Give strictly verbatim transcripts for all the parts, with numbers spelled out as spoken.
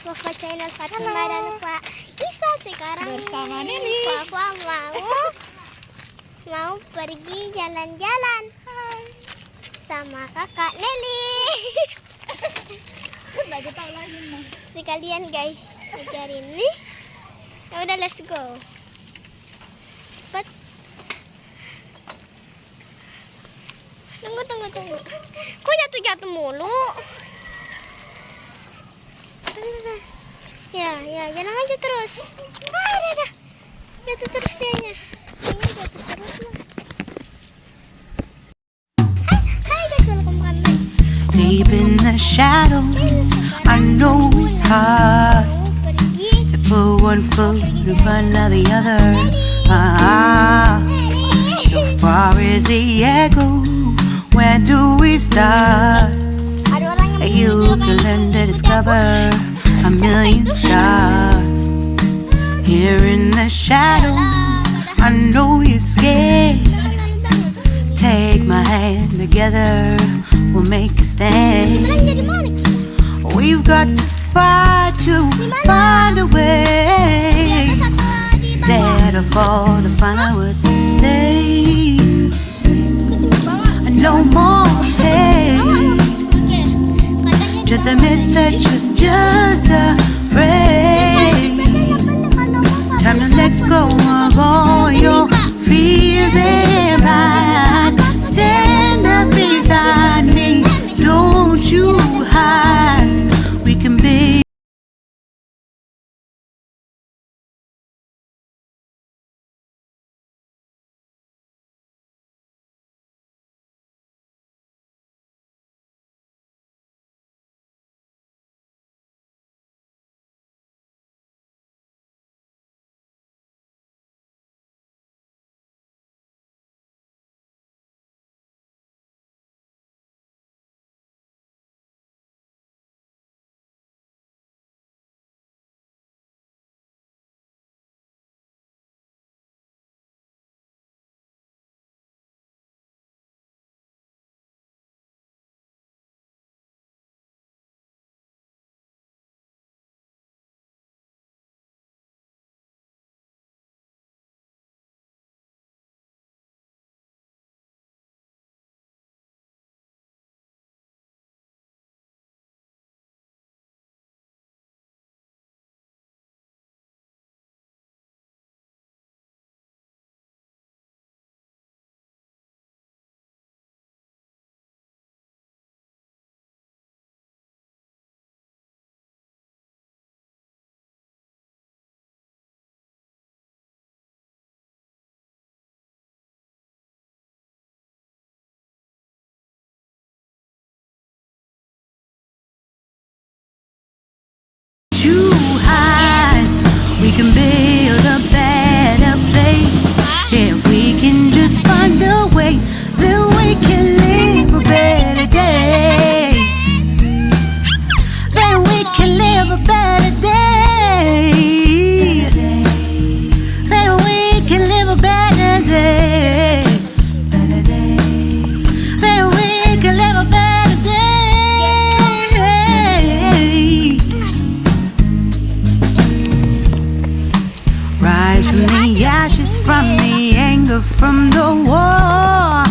Wafa Channel, Fatima dan Fa Isa. Sekarang bersama Nelly. Wafa mau, mau pergi jalan-jalan. Hai. Sama kakak Nelly. Baju tak lain, Mah. Sekalian, guys, ajarin nih. Ya udah, let's go. Cepat. Tunggu, tunggu, tunggu. Kok jatuh-jatuh mulu? Ya, ya, jalan aja terus. Ah, ada, ada. Jatuh terus dianya. Ini jatuh terus, loh. Hai, hai, guys, welcome back. Deep in the shadow, I know it's hard to put one foot in front of the other. Ah, so far is the echo. Where do we start? You can learn to discover a million stars. Here in the shadows, I know you're scared. Take my hand, together we'll make a stand. We've got to fight to find a way. Dare to fall to find out what's to say. No more hate. Just admit that you're just afraid. Time to let go of all your fears and pride. Stand up beside me. Don't you hide. We can be Too high. We can build a better place if we can just find a way. Then we can live a better day. Then we can live a better day. Then we can live a better day. Then we can live a better day. Rise from the ashes, from the anger, from the war.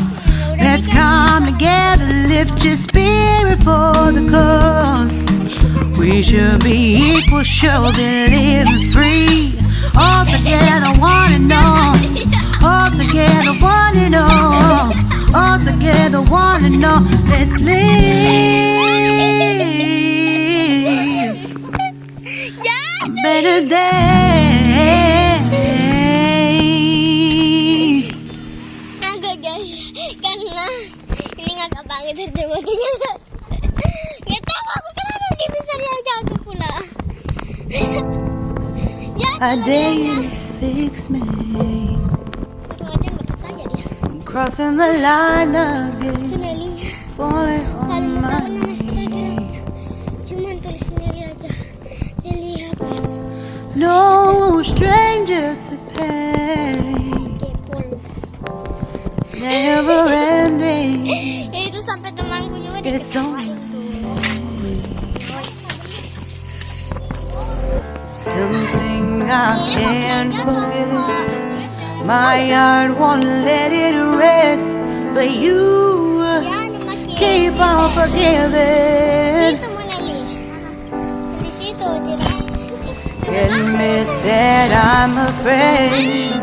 Let's come together, lift your spirit for the cause. We should be equal, should be living free. All together, one and all. All together, one and all. All together, one and all. Let's live a better day. Agak, guys, karena ini ngakak banget dari waktunya. Nggak tahu aku kenapa dia bisa diajak aku pula. Ya, a day to fix me. Itu aja nggak betah ya dia. Crossing the line again. Itu Nelly-nya. Falling on my knees. Kalau mau tahu nama Instagram, cuman tulis Nelly aja. Nelly apa? No stranger to pain. Kepol. It's never ending. Ya, itu sampai temanku juga diketawain tuh. It's only. I can't forget. My heart won't let it rest, but you keep on forgiving. Admit that I'm afraid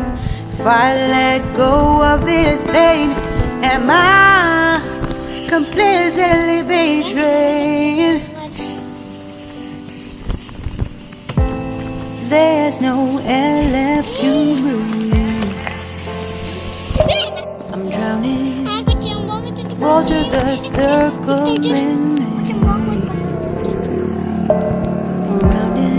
if I let go of this pain, am I completely betrayed? There's no air left to breathe. I'm drowning. Vultures are circling me. Around it.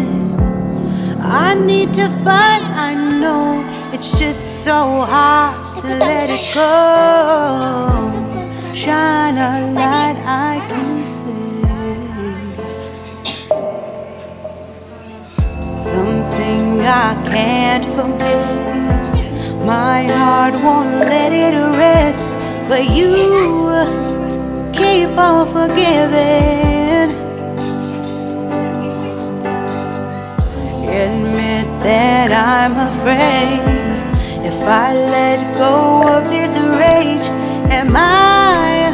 I need to fight. I know it's just so hard to let it go. Shine a light I can see. Something I can't forget. My heart won't let it rest, but you keep on forgiving. Admit that I'm afraid if I let go of this rage, am I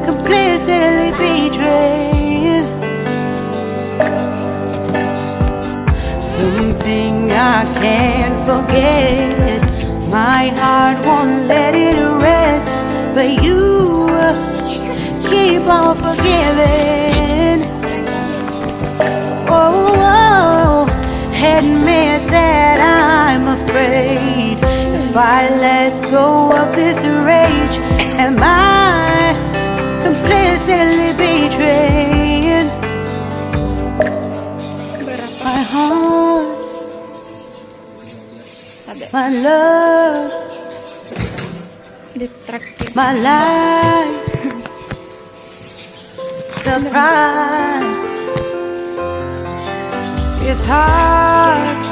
completely betrayed? Something I can't forget. My heart won't let it rest, but you keep on forgiving. Oh, admit that I'm afraid if I let go of this rage, am I completely betrayed? My heart, my love, my life, the prize. It's hard